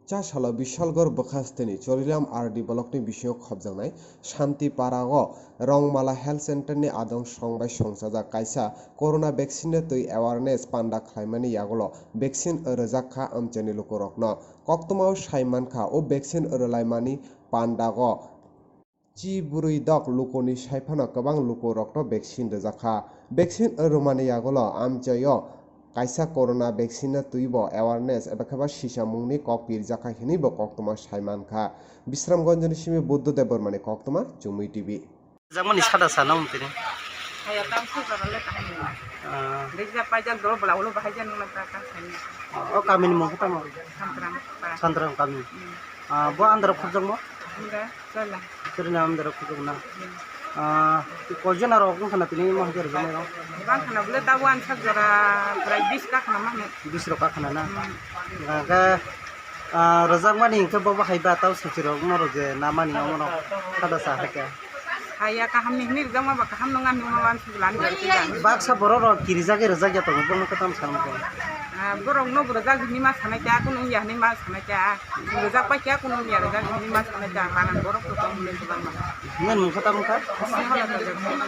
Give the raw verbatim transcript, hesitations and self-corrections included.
Chasalo Bishalgarh bwkhasteni Chorilam R D blockni bisingo khopjaknai Shanti Parao Rongmala Health Centerni adong songbai songchajak kaisa corona vaccine twi awareness panda khlaimani yagulo vaccine rwjak kha amchaini lukurokno. Koktwmao sai mankha, o vaccine rwlaimani pandago chi bwrwi dok lukuni sai phano kwbang lukurokno vaccine rwjak kha. Vaccine rwmani yagulo amchaio kaisa corona vaccine no twibo awareness eba khe ba sisamungni kok pirjak kha hinwi bo koktwma sai mankha. Bisramganjni simi Buddha Debbarmani koktwma, Chumui T V. Jakmani sada sana wng tini. Haya, tang sa jora le kaham ni. Ah. Rejak paijak doro bwla ulo bahai jan nang ta ta sai ni. O kamini mung khe tamo? Santrang pa. Santrang kami. Hmm. Ah, bo andro khobjakmo? Hingga, jala. Sirina andro khobjakna. Hmm. Ah, ko jona rok wng khana tini mo hajar jona rok? Bang khana bole ta wan sak jora prai bis ka khana mane. Bis rok ka khana na? Hmm. Ga, ga, ah, rwjakmani hingke bo bahai ba tau sachirok norok je namani omono kada sa hai khe. Haya kaham ni hini rijak ma ba kaham nung ani ma wan suglan. Baksa borok rok kirijak e rijak ya tongo, bono kwtam sa wngkha. Ah, borok no bo rijak hini ma sanai kha, kunu ya hini ma sanai kha. Rijak pai kha, kunu ya rijak hini ma sanai kha. Manan borok to tong hini kwbangma. Nini mung kha tamo kha? Sneha Lata Debbarma.